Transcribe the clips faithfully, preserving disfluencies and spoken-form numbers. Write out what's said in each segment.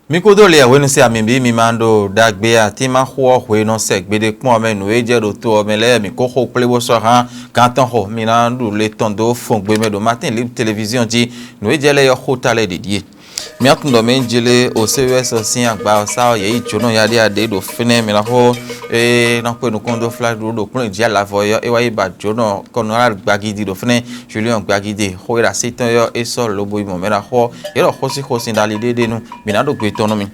Mi kúdó lě hwenu se ami bí mi ma ɖo ɖagbe atín ma xó ɔ́ hwe nɔ sɛ gbeɖé kpɔ́n ɔ́ mɛ nǔ e jɛ ɖo to ɔ́ mɛ lɛ́ɛ mi kó xo kplé bó sɔ́ hán gán tɔn xo mi ná ɖu le tɔn dó fɔn gbe mɛ ɖo Martin Libre Télévision jí. Nǔ e jɛ lɛ́ɛ ɔ́ xó ta lɛ́ɛ ɖě ɖíe. Mía tun ɖɔ mɛ jele o C E S ɔ́ sín agba ɔ́ sá ɔ́ yě yi jǒnɔ yaɖíaɖě ɖo fínɛ́ mi ná xó e ná kpé nukún dó flá ɖó ɖo kplɔ́n jí alavɔ ɔ́ é wá yi ba jǒnɔ kɔnɔrád gbagidi ɖo fínɛ́. Julian gbagidi xó e ɖo así tɔn ɔ́ é sɔ́ lobo yi mɔ̌ mɛ ná xó ɔ́ yě ɖɔ xósíxósin ɖali ɖéɖénu. Mi ná ɖó gbe tɔn nú mi.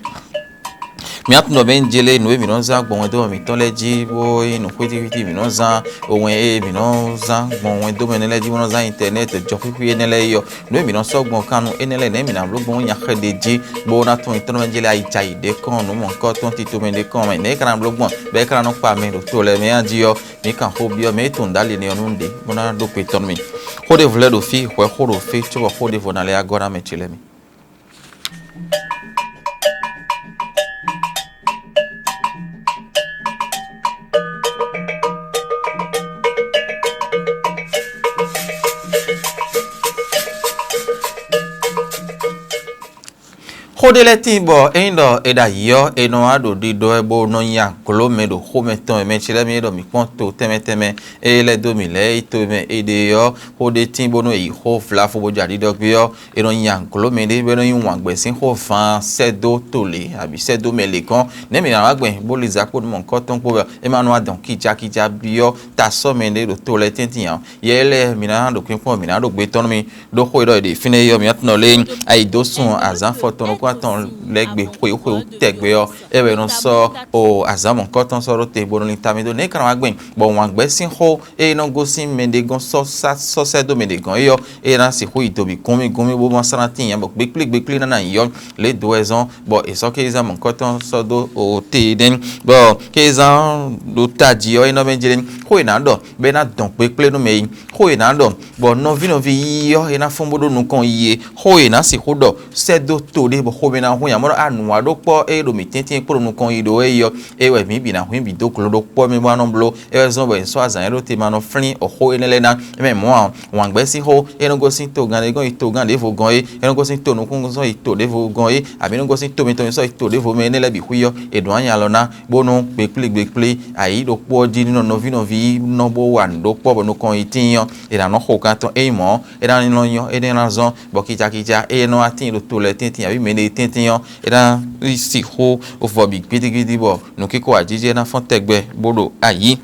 Mía tun ɖɔ mɛ jele nǔ e mǐ nɔ zán gbɔn wɛndómɛ mǐtɔn lɛ́ɛ jí bó nyí nǔ xwítíxwítí mǐ nɔ zán wɛn e mǐ nɔ zán gbɔn wɛndómɛ énɛ́ lɛ́ɛ jí bó nɔ zán internet jɔxwíxwí énɛ́ lɛ́ɛ é ɔ́, nǔ e mǐ nɔ sɔ́ gbɔn kan nú énɛ́ lɛ́ɛ nɛ̌ mǐ ná bló gbɔn nyaxɛ ɖé jí bó ná tunwun nyitɔ́ mɛ jele ayi cayi ɖě kɔn nǔ mɔ̌hunkɔtɔn tito mɛ ɖě kɔn mɛ nɛ̌ é ka ná bló gbɔn bɔ é ka ná nɔ kpa mɛ ɖo to lɛ́ɛ mɛ jí ɔ́, mǐ kan xó byɔ́ mɛ e tunwun ɖó ali nɛ́ ɔ́ nú ɖě bó ná ɖó gbe tɔn nú mì. Xó ɖěvo lɛ́ɛ ɖo fí, hwɛ xó ɖo fí cóbɔ xó ɖěvo ná lɛ́ yá gɔ́ ná mɛ ce lɛ́ɛ mi. Xó ɖé lɛ́ɛ tíin bɔ ényí ɖɔ è ɖo ayǐ ɔ́, è nɔ wá ɖo ɖiɖɔ wɛ bó nɔ nyi aglo mɛ ɖo xomɛ tɔn e mɛ ce lɛ́ɛ mì é ɖɔ mǐ kpɔ́n to tɛnmɛ tɛnmɛ e lɛ́ dó mǐ lɛ́ɛ yi to e mɛ è ɖe ɔ́, xó ɖé tíin bónú è yi xó vlavo bó jɛ aɖiɖɔgbé ɔ́, è nɔ nyi aglo mɛ ɖé bɔ é nɔ nyí wǎngbɛ́ sín xó van sɛ́ dó to lě abǐ sɛ́ dó mɛ lě gɔ́n. Nɛ̌ mǐ ná wá gbɛn bó li zǎ kpó nú mɔ̌hunkɔtɔn kpó wɛ? É ma nɔ wá dɔn kíjá kíjá byɔ́ ta sɔ́ mɛ ɖé ɖo to lɛ́ɛ tɛ́ntin ǎ. Yɛ lɛ́ɛ mǐ ná ɖo kpínkpɔ́n, mǐ ná ɖo gbe tɔn nú mi ɖó xó e ɖɔ è ɖe fínɛ́ é ɔ́, mǐ ná tunɔ lé ayi dó sun azǎn afɔtɔn nukún atɔn lɛ́ɛ gbe xwewú xwewú tɛgbɛ ɔ́, é wɛ è nɔ sɔ́ o azǎn mɔ̌hunkɔtɔn sɔ́ ɖó te bó nɔ lin tamɛ dó nɛ̌ é ka ná wá gbɛn, bɔ wǎngbɛ́ sín xó e nɔ gosín mɛ ɖé gɔ́n sɔ́ sá sɔ́ sɛ́ dó mɛ ɖě gɔ́n é ɔ́, é ná sixú yi do bǐ gúnmí gúnmí bó ma sá ná tíin ǎ, bɔ gbeklí gbeklí ná ná nyǐ ɔ́, lě dó wɛ zɔ́n bɔ è sɔ́ kézán mɔ̌hunkɔtɔn sɔ́ dó o te nɛ́, bɔ kézán ɖo tají ɔ́ é nɔ mɛ jlé xó e nǎ ɖɔ bɔ é ná dɔn kpekplé nú mɛ yi. Xó e nǎ ɖɔ bɔ nɔví nɔví yíyí ɔ́ é ná fɔ́n bó ɖó nukɔn yi é. Xó e nǎ sixú ɖɔ sɛ́ dó to ɖé bɔ xomɛ ná hun nyamɔ́ ɖɔ a nǔ wa ɖó kpɔ́ é ɖo mǐ tɛ́ntin kpó ɖo nukɔn yi ɖó é yi ɔ́, é wɛ mǐ bǐ ná hun bǐ dó glo ɖó kpɔ́ mɛ bó ná nɔ bló. É wɛ zɔ́n bɔ è sɔ́ azǎn e ɖó te ma nɔ flín xó énɛ́ lɛ́ɛ ná. É mɛ mɔ̌ ǎ, wǎngbɛ́ sín xó é nɔ gosín togán ɖé gɔ́n yi togán ɖěvo gɔ́n é, é nɔ gosín to nukúnnú gɔ́n yi to ɖěvo gɔ́n é, abǐ é nɔ gosín to mitɔn yi sɔ́ yi to ɖěvo mɛ énɛ́ lɛ́ɛ bǐ xwí ɔ́, è ɖǒ nya lɔ ná, bónú gbeplí gbeplí ayǐ ɖokpó ɔ́ jí ní nɔ nɔví nɔví nɔ bó wa nǔ ɖó kpɔ́ bɔ nukɔn yi tíin ɔ́, è nǎ nɔ xo kan tɔn. Ényí mɔ̌, é ná nɔ nyɔ́, é ná zɔ́n bɔ kicakica é nɔ wá tíin ɖo to lɛ́ɛ tɛ́ntin abǐ mɛ ɖé tɛ́ntin ɔ́, é ná sixú vɔ bǐ gbídígbídí bɔ nǔkíkó ajijɛ ná fɔ́n tɛgbɛ bó ɖo ayǐ.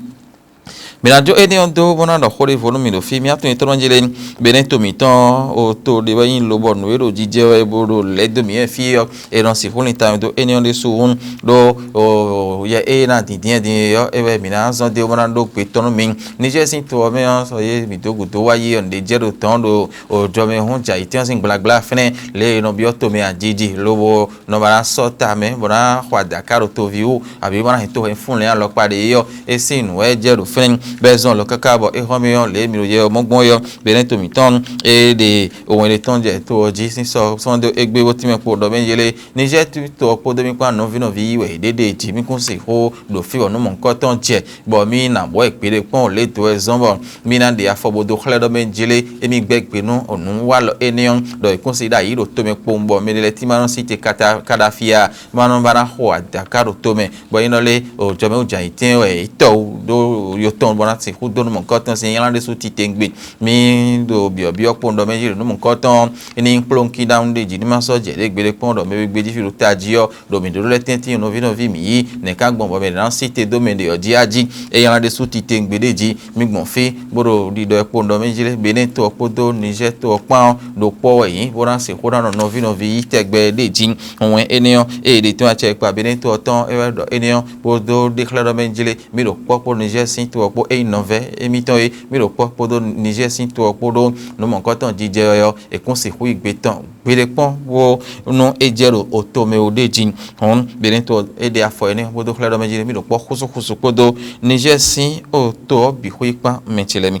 Mǐ ná jó énɛ́ ɔ́ dó bó ná ɖɔ xó ɖěvo nú mì ɖo fí. Mì atún nyitɔ́ nɔ jlé Benɛ́to mǐtɔn ɔ́, o to ɖé wɛ nyí lobɔ nǔ e ɖo jijɛ wɛ bó ɖo lɛ̌ dó mǐ wɛ fí ɔ́, è nɔ sixú lin tawun dó énɛ́ ɔ́ ɖésú wú ɖó yɛ ée ná dǐndín din é ɔ́, é wɛ mǐ ná zɔ́n dó bó ná ɖó gbe tɔn nú mi. Nizɛ́ɛ sín to ɔ́ mɛ ɔ́, sɔ yé mǐ dó gǔdo wá yi ɔ́, nǔɖé jɛ ɖo tɔn ɖo jɔmɛ hún jɛ ayǐtɛ́n sín gblagbla fɛ́nɛ lě e è nɔ byɔ́ tomɛ ajiji lobo nɔ ba ná sɔ́ ta mɛ bɔ ná xɔ adǎká ɖo toví wú, abǐ bɔ ná hɛn tóhwɛfúnlɛn alɔkpa ɖe é ɔ́, é sín nǔ wɛ é jɛ ɖo fínɛ́, bɔ é zɔn lɔ káká bɔ é xɔ́n mì ɔ́, lě e mǐ ɖo yɛ ɔ́ mɔ gbɔn é ɔ́, Benɛ́to mǐtɔn e ɖe wɛn ɖe tɔn jɛ to ɔ́ jí sín sɔ sɔ́n dó égbé bó tínmɛ kpo ɖɔ mɛ yele Nizɛ́ɛ to ɔ́ kpódó mì kpán nɔví nɔví yi wɛ yě ɖe ɖe jí mì kún sixú ɖo fí bɔ nú mɔ̌hunkɔtɔn jɛ, bɔ mì ná bɔ é gbeɖé kpɔ́n lě dó wɛ zɔ́n bɔ mì ná ɖe afɔ bó dó xlɛ́ ɖɔ mɛ jlé émí gbɛ́ gbe nú nǔwalɔ énɛ́ ɔ́, ɖɔ è kún si ɖo ayǐ ɖo tomɛ kpowun bɔ mɛ ɖé lɛ́ɛ tín ma nɔ sí te kata kaɖafi a, ma nɔ ba ná xo adǎká ɖo tomɛ, bɔ é nɔ lé jɔmɛ wú jɛ ayǐtɛ́n wɛ é tɔ wú ɖó yo tɔn bɔ ná sixú dó nú mɔ̌hunkɔtɔn sín nylá ɖésú titewungbe. Mì ɖo byɔ̌byɔ́ kpowun ɖɔ mɛ jí ɖo nú mɔ̌hunkɔtɔn é ní nyí kplɔ́nkíɖánú ɖé jí ní ma sɔ́ jɛ ɖě gbeɖé kpɔ́n ɖɔ mɛ wegbe jí fi ɖo tají ɔ́, ɖo mǐ ɖó lɛ́ tɛ́ntin nɔví nɔví mǐ yí nɛ̌ ká gbɔn bɔ mɛ ɖě ná sí te dó mɛ ɖě ɔ́ jí a jí, é nylá ɖésú titewungbe ɖé jí. Mì gbɔn fí bó ɖo ɖiɖɔ e kpowun ɖɔ mɛ jí lé, Benɛ́to ɔ́ kpódó Nizɛ́to ɔ́ kpán ɔ́ ɖo kpɔ́ wɛ yě nyí bó ná sixú ná nɔ nɔví nɔví yí tɛgbɛ ɖé jí. Wɛn énɛ́ ɔ́, ée è ɖe tɔ́n acɛ kpa Benɛ́to ɔ́ tɔn é wɛ ɖɔ énɛ́ ɔ́ kpódó ɖexlɛ́ɖɔ mɛ jí lé, mì ɖo kpɔ́ kpó Nizɛ́ɛ sín to ɔ́ kpó é nyí nɔvɛ́ émítɔn é, mì ɖo kpɔ́ kpódó Nizɛ́ɛ sín to ɔ́ kpódó nǔ mɔ̌hunkɔtɔn jijɛ ɔ́, è kún sixú yi gbe tɔn gbeɖé kpɔ́n bó nú é jɛ ɖo oto mɛ ó ɖ'é jí. Hɔn Benɛ́to ɔ́, é ɖe afɔ énɛ́ bó dó xlɛ́ ɖɔ mɛ jí mì ɖo kpɔ́ xúsúxúsú kpódó Nizɛ́ɛ sín oto ɔ́ bǐ xwé kpán mɛ ce lɛ́ɛ mi.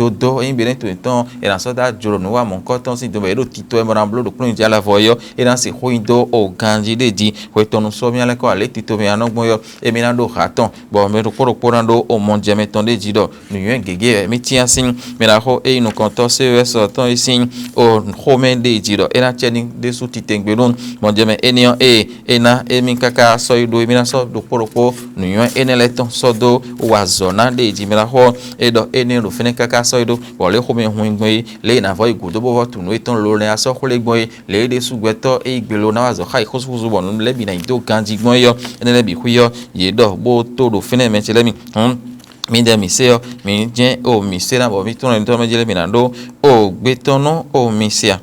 dó dó ényí be nɛ́ to yětɔn è nǎ sɔ́ dó ajlo nǔ wa mɔ̌hunkɔtɔn sín dun bɔ yě ɖo tito e mɔ ná bló ɖo kplɔ́n jí alɔ vɔ é ɔ́, é ná sixú nyi dó o ganjí ɖé jí. Hwetɔnu sɔ́ mì alɛ́ kɔ alě tito mɛ anɔ́gbɔn é ɔ́, émí ná ɖó ha tɔn, bɔ mɛ ɖokpó ɖokpó ná ɖó o mɔjɛmɛ tɔn ɖé jí ɖɔ nǔnywɛ́ gěgé wɛ mì cyán sín. Mɛ ná xo ényí nukɔntɔ́ sé wɛ sɔ tɔn é sín o xomɛ ɖé jí ɖɔ é ná cɛ ní ɖésú titewungbe nú mɔjɛmɛ énɛ́ ɔ́, ée é ná émí káká sɔ́ yi ɖó émí ná sɔ́ ɖokpó ɖokpó nǔnywɛ́ énɛ́ lɛ́ɛ tɔn sɔ́ dó wa azɔ̌ ná ɖe jí mɛ ná xɔ é ɖɔ énɛ́ ɖo fínɛ́ káká sɔ́ yi ɖó, bɔ lě xomɛ hun gbɔn é, lě e è nǎ vɔ yi gǔdo bó vɔ tunú étɔn lolo nɛ́ ná sɔ́ xwlé gbɔn é, lě e ɖésú gbɛtɔ́ é yi gbe lo ná wa azɔ̌ xá yi xósúxósú bɔ nǔ lɛ́ɛ bǐ ná yi dó ganjí gbɔn é ɔ́, énɛ́ lɛ́ɛ bǐ xwí ɔ́, yě ɖɔ bó tó ɖo fínɛ́ mɛ ce lɛ́ɛ mi hǔn. Mi ɖɛ mǐ se ɔ́, mǐ jɛ́n o mǐ se ná bɔ mǐ tɔ́n ɖo mǐ tɔn mɛ jí lɛ́ɛ mǐ ná ɖó o gbé tɔn nú o mi se a?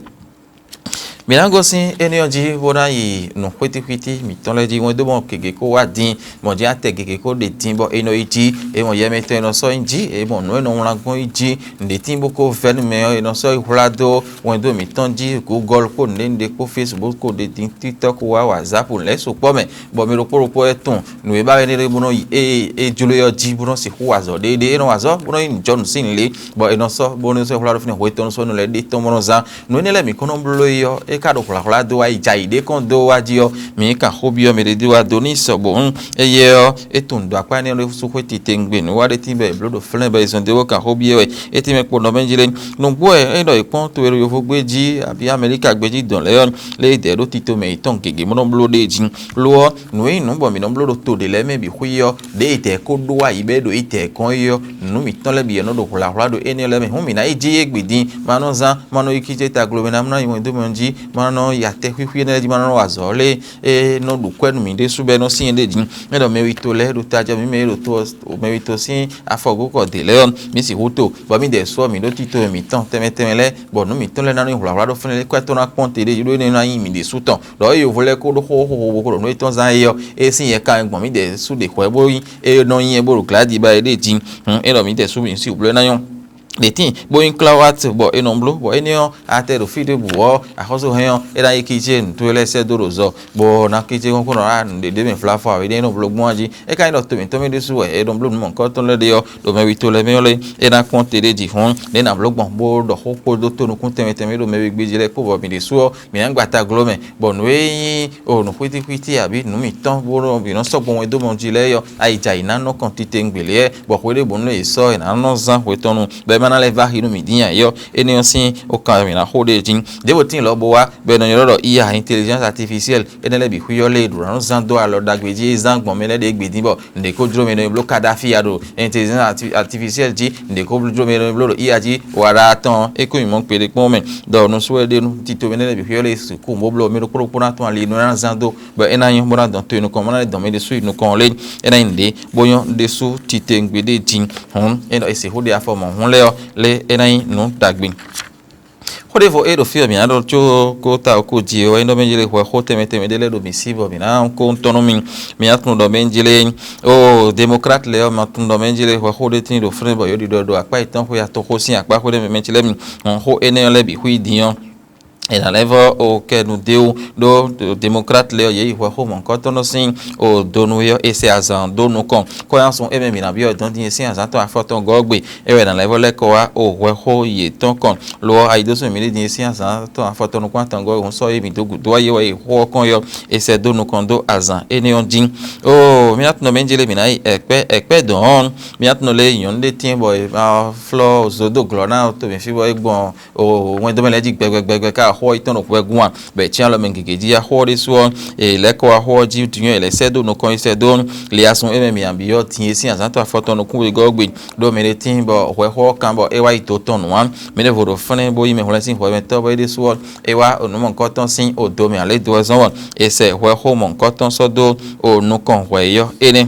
Mǐ ná gosín énɛ́ ɔ́ jí bó ná yi nǔ xwítíxwítí mǐtɔn lɛ́ɛ jí wɛn dó mɔ gěgé kó wá din, mɔ jɛ́n atɛ gěgé kó ɖe din bɔ è nɔ yi jí, è mɔ yɛ mɛtɔn e nɔ sɔ́ nyi jí, è mɔ nǔ e nɔ wlán gbɔn yi jí, nǔɖé tín bó kó vɛ́ nú mɛ ɔ́, è nɔ sɔ́ yi hwlá dó wɛn dó mǐtɔn jí, Google kpó nǔɖé nǔɖé kpó Facebook kó ɖe din, TikTok wá WhatsApp lɛ̌ sukpɔ́ mɛ, bɔ mɛ ɖokpó ɖokpó wɛ tunwun nǔ e ba wɛ é ɖe bó nɔ yi ée é jló é ɔ́ jí bó nɔ sixú wa azɔ̌ ɖéeɖée. É nɔ wa azɔ̌ bó nɔ nyí nǔjɔnǔ sín lě, bɔ è nɔ sɔ́ bó nɔ sɔ́ hwlá ɖó fínɛ́ hwetɔ́nu sɔ́ nú lɛ́ ɖé tɔn bó nɔ zán. Nǔ énɛ́ lɛ́ɛ mǐ kɔn nɔ bló é ɔ́, é ka ɖo hwlǎhwlá dó wá yi jɛ ayǐ ɖé kɔn dó wá jí ɔ́, mǐ kan xó byɔ́ mɛ ɖé dó wá dó n'i sɔ bɔ hǔn éyɛ́ ɔ́, é tunwun ɖɔ akpá énɛ́ ɔ́ ɖésú xwé titewungbe nǔ wa ɖé tín bɔ è blǒ ɖo flɛ́n bɔ è zɔn dó wó kan xó byɔ́ wɛ. É tín mɛ kpo nɔ mɛ jí lé. Nǔgbó wɛ é ɖɔ è kpɔ́n to e ɖo yovógbé jí abǐ Amɛlíka gbé jí dɔn lɛ́ɛ ɔ́, lé é dɛ̌ ɖó tito mɛ yětɔn gěgé bó nɔ bló ɖ'é jí. Lo ɔ́, nǔ e nyí nǔ bɔ mǐ nɔ bló ɖo to ɖě lɛ́ɛ mɛ bǐ xwí ɔ́, ɖěe è dɛ̌ ko ɖó ayǐ bɔ é ɖo itɛ̌ kɔn é ɔ́, nǔ mǐtɔn lɛ́ɛ bǐ ɔ́ nɔ ɖo hwlǎhwlá ɖo énɛ́ lɛ́ɛ mɛ. Hǔn mǐ ná yi jɛ yě gbe din, ma nɔ zán, ma nɔ yi kíjé taglomɛ ná, ma nɔ yi wɛndómɛ jí, ma nɔ yi atɛ xwíxwí énɛ́ lɛ́ɛ jí, ma nɔ wa azɔ̌ lé e nɔ ɖu kwɛ́ nú mǐ ɖésú bɔ é nɔ syɛ́n ɖé jí. É ɖɔ mɛwito lɛ́ɛ ɖo tají ɔ́, mǐ mɛ e ɖo to ɔ́, mɛwito sín afɔgókɔ dě lɛ́ɛ ɔ́, mǐ sixú to, bɔ mǐdɛɛ su ɔ́, mǐ ɖó tito mǐtɔn tɛnmɛ tɛnmɛ lɛ́ɛ, bɔ nǔ mǐtɔn lɛ́ɛ ná nɔ nyí hwlǎhwlá ɖó fɛ́nɛ lɛ́ɛ kwɛ́ tɔn ná kpɔ́n te ɖé jí ɖó énɛ́ ná nyí mǐ ɖésú tɔn. Ɖɔ é yi vo lɛ́ɛ kó ɖó xóxó xóxó bó ko ɖo nǔ étɔn zán é ɔ́, é sín yɛ ka wɛ gbɔn mǐdɛɛ su ɖě xwɛ bó nyí é nɔ nyí é bó ɖo glǎdi ba é ɖée jí. Hǔn é ɖɔ mǐdɛɛ su mǐ sí wǔbló ná nyɔ́. Ɖě tíin bó nyí klawát bɔ è nɔ bló, bɔ énɛ́ ɔ́, a tɛ ɖo fí ɖěbǔ ɔ́, axɔ́sú hɛn ɔ́, é ná yi kíjé nǔ towe lɛ́ɛ sɛ́ dó ɖo zɔ, bɔ ná kíjé kɔ́nkɔ́n nɔ wá nǔɖé ɖé mɛ flafɔ awě ɖé é nɔ bló gbɔn jí. É ka nyí ɖɔ to mǐtɔn mɛ ɖésú wɛ è nɔ bló nǔ mɔ̌hunkɔtɔn lɛ́ɛ ɖe ɔ́, ɖo mɛ wi to lɛ́ɛ mɛ ɔ́ lé, é ná kpɔ́n te ɖé jí hɔn, nɛ̌ è nǎ bló gbɔn bó ɖɔ xó kpódó to nukún tɛnmɛ tɛnmɛ ɖo mɛ wi gbé jí lɛ́ɛ kpó bɔ mǐ ɖésú ɔ́, mǐ ná gba tagló mɛ, bɔ nǔ e nyí o nǔ xwítíxwítí abǐ nǔ mǐtɔn bó nɔ bǐ nɔ sɔ́ gbɔn wɛn dó mɔ jí lɛ́ɛ ɔ́, ayi jɛ ayǐ ná nɔ kɔn titewungbe lɛ́ɛ, bɔ hweɖěbǔnu e è sɔ́ è nǎ nɔ zán hwetɔn nu, bɔ é ma ná lɛ́ vɛ́ axi nú mǐ dín ǎ é ɔ́, énɛ́ ɔ́ sín o kan mǐ ná xo ɖe jí. Đěvo tíin lɔ̌ bó wá, bɔ è nɔ ylɔ́ ɖɔ I A, intelligence artificielle, énɛ́ lɛ́ɛ bǐ xwí ɔ́ lé e ɖǒ ná nɔ zán dó alɔ ɖagbe jí e zán gbɔn mɛ lɛ́ɛ ɖě gbe dín bɔ nǔɖé ko jló mɛ nɔ yi bló Kadafi a ɖo intelligence arti- artificielle jí, nǔɖé ko jló mɛ nɔ bló ɖo I A jí, wǎ ɖa atɔn é kó nyi mɔ̌ kpéɖé kpɔ́n mɛ, ɖɔ nusú wɛ ɖe nú tito mɛ lɛ́ɛ bǐ xwí ɔ́ lé sixú bó bló mɛ ɖokpó ɖokpó ná tɔn ali nú ná zán dó, bɔ é ná nyɔ́ bó ná dɔn to e nukɔn, bó ná lɛ́ dɔn mɛ ɖésú yi nukɔn lé, é ná nyí nǔɖé bó nyɔ́ ɖésú titewungbe ɖé jí. Hǔn é nɔ è sixú ɖe afɔ mɔ̌ hún lɛ́ɛ ɔ́, lé é ná nyí nǔ ɖagbe. Xó ɖěvo e ɖo fí ɔ́, mǐ ná ɖɔ có kó ta ko jí é wɛ nyí ɖɔ mɛ jlé hwɛ xó tɛnmɛ tɛnmɛ ɖé lɛ́ɛ ɖo mǐ sí bɔ mǐ ná kó ŋutɔn nú mi. Mǐ ná tunwun ɖɔ mɛ jlé o, démocrate lɛ́ɛ ɔ́, ma tunwun ɖɔ mɛ jlé hwɛ xó ɖé tín ɖo flɛ́n bɔ yǒ ɖiɖɔ ɖo akpá yětɔn xwé atɔn xó sín akpá xó ɖé mɛ mɛ cí lɛ́ɛ mi. Hɔn xó énɛ́ ɔ́ lɛ́ɛ bǐ xwí din ɔ́, è nǎ lɛ́ vɔ́ o kɛ nǔ dé wú ɖó démocrate lɛ́ɛ ɔ́, yě yi hwɛ xó mɔ̌hunkɔtɔn nɔ sín o donu é ɔ́, è sɛ azǎn dó nukɔn. Kɔ́ nyi asɔn émɛ mǐ ná byɔ́ dɔn din é sín azǎn tɔn afɔtɔn gɔ́ gbe. É wɛ è nǎ lɛ́ vɔ́ lɛ́ kɔ wá o hwɛ xó yětɔn kɔn. Lo ɔ́, ayi dó sún mǐ ní din é sín azǎn tɔn afɔtɔn nukún atɔngɔ́ e hǔn sɔ́ é mǐ dó gǔdo wá yi wɛ yi xó ɔ́ kɔn yɔ, è sɛ dó nukɔn dó azǎn énɛ́ ɔ́ jí. Oo, mǐ ná tunɔ mɛ jlé mǐ ná yi ɛkpɛ́ ɛkpɛ́ dɔn ɔ́, mǐ ná tunɔ lé nyɔ̌nu ɖé tɛ́n bɔ è ma flɔ́ zo dó glɔ̌ ná to mǐ fí bɔ é gbɔn o wɛndómɛ lɛ́ɛ jí gbɛgbɛgbɛgbɛ ká xó ɔ́ yi tɔn ɖo hwɛ gún a, bɔ è cyán alɔ mɛ gěgé jí axó ɔ́ ɖésú ɔ́, è lɛ́ kɔ axó ɔ́ jí dyɔ́n è lɛ́ sɛ́ dó nukɔn yi sɛ́ dó liasun é mɛ mǐ byɔ́ din é sín azǎn tɔn afɔtɔn nukún wegɔ́ gbe. Ɖó mɛ ɖé tíin bɔ hwɛ xó ɔ́ kan bɔ é wá yi do tɔn nǔ ǎ. Mɛ ɖěvo ɖo fɛ́nɛ́ bó yí mɛ hwlɛ́n sín hwɛmɛtɔ́ bɔ é ɖésú ɔ́, é wá nǔ mɔ̌hunkɔtɔn sín odo mɛ ǎ lě do wɛ zɔ́n wɔ è sɛ hwɛ xó mɔ̌hunkɔtɔn sɔ́ dó o nukɔn hwɛ é ɔ́ énɛ́.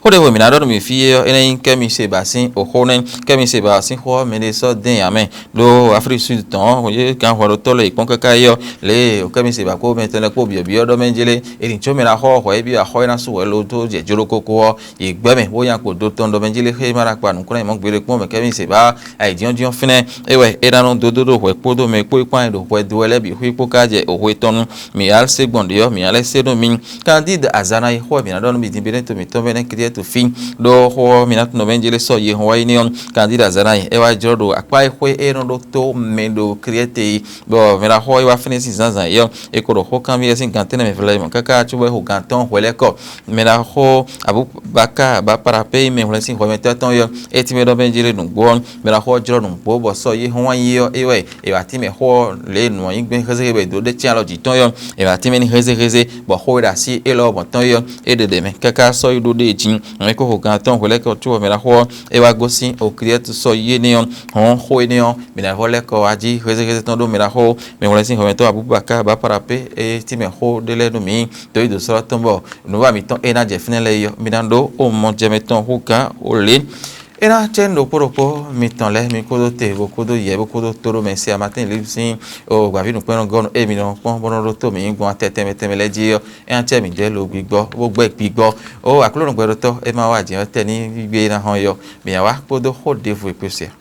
Xó ɖěvo mǐ ná ɖɔ nú mǐ fí é ɔ́, énɛ́ nyí Kɛ́mi Seba sín oxó nɛ́. Kɛ́mi Seba sín xó ɔ́, mɛ ɖé sɔ́ dɛn ǎ mɛ ɖó Aflík Súd tɔn ɔ́, yě gǎn hwɛɖótɔ́ lɛ́ɛ yi kpɔ́n káká é ɔ́, lě e Kɛ́mi Seba kpó mɛ tɛn lɛ́ɛ kpó byɔ̌byɔ́ ɖɔ mɛ jlé, è nǐ có mɛ ná xɔ hwɛ é byɔ́ axɔ́ é ná sú hwɛ lo dó jɛ jló kókó ɔ́, yě gbɛ́ mɛ bó nya kpo do tɔn ɖɔ mɛ jlé xé ma ná kpa nǔkún nú mɛ gbéɖé kpɔ́n mɛ Kɛ́mi Seba ayǐjínjɔ́n fínɛ́. É wɛ é ná nɔ dó dó ɖo hwɛ kpódó mɛ e kpó yi kpán ɖo hwɛ do wɛ lɛ́ɛ bǐ xwí kpó ká jɛ òhwe tɔn nu. Mǐ ǎ sé gbɔn ɖě ɔ́, mǐ ǎ lɛ́ sé nú mi. Kandíd Azanayi xó wɛ mǐ ná ɖɔ nú mi din Beneto mǐtɔn mɛ nɛ́ Kliɛ́tu fí, ɖó xó ɔ́, mǐ ná tunɔ mɛ jlé sɔ́ yi hɔn wá yi ní ɔ́. Kandíd Azanayi é wá jlɔ́ ɖo akpá e xwé é nɔ ɖó tó mɛ ɖo Kliɛ́te yi, bɔ mɛ ɖo axɔ é wá fínɛ́ sín zǎnzǎn é ɔ́, é ko ɖo xó kanbyɔ́ sín gan tɛ́nnɛ mɛ vlɛ́ mɔ̌ káká cóbɔ é xo gan tɔn hwɛ lɛ́ kɔ. Mɛ ɖo axɔ Abubaka Baparapé yi mɛ hwlɛ́n sín hwɛmɛtɔ́ tɔn yɔ, é tínmɛ ɖɔ mɛ jlé nǔgbó ɔ́, mɛ ɖo axɔ jlɔ́ nǔgbó bɔ sɔ́ yi hɔn wá yi ɔ́, é wɛ è wǎ tínmɛ xó ɔ́ lě e nǔ ɔ́ nyí gbɛn hézéhé bɔ è dǒ ɖe cyán alɔ jǐ tɔn é ɔ́, è wǎ tínmɛ ní hézéhézé, bɔ xó e ɖo así élɔ́ ɔ́ mɔ̌ tɔn é ɔ́, é ɖe ɖě mɛ káká sɔ́ yi ɖó ɖée jí. Mɛ kó xo gan tɔn hwelɛ́kɛ ɔ́ cóbɔ mɛ ná xó ɔ́, é wá gosín Okliyɛ́tu sɔ́ yi énɛ́ ɔ́, hɔn xó énɛ́ ɔ́, mǐ ná vɔ́ lɛ́ kɔ wá jí hézéhézé tɔn ɖó mɛ ná xó. Mɛ hwlɛ́n sín hwɛmɛtɔ́ Abubaka Baparapé, é tínmɛ xó ɖé lɛ́ɛ nú mǐ dó yi dǒ slɔ́ tɔn bɔ nǔwa mǐtɔn e ná jɛ fínɛ́ lɛ́ɛ é ɔ́, mi ná ɖó omɔjɛmɛ tɔn hú gǎn o lě. É ná cɛ́ nú ɖokpó ɖokpó mitɔn lɛ́ɛ, mi kpódó te bó kpódó yɛ bó kpódó tóɖómɛsí Amatín Liv sín o gbǎví nǔkpɛ́nnɔ́gɔ́nú e mi nɔ kpɔ́n bó nɔ́ ɖótó mǐ gbɔn atɛ tɛnmɛ tɛnmɛ lɛ́ɛ jí ɔ́, é ná cɛ́ mǐ jɛ lo gbigbɔ bó gbɛ́ gbigbɔ. O Aklúnɔ gbɛɖotɔ́, é má wa jǐ ɔ́ tɛ́ ní gbígbé ná hɔn yɔ, mǐ ná wá kpódó xó ɖěvo e kpé se ǎ.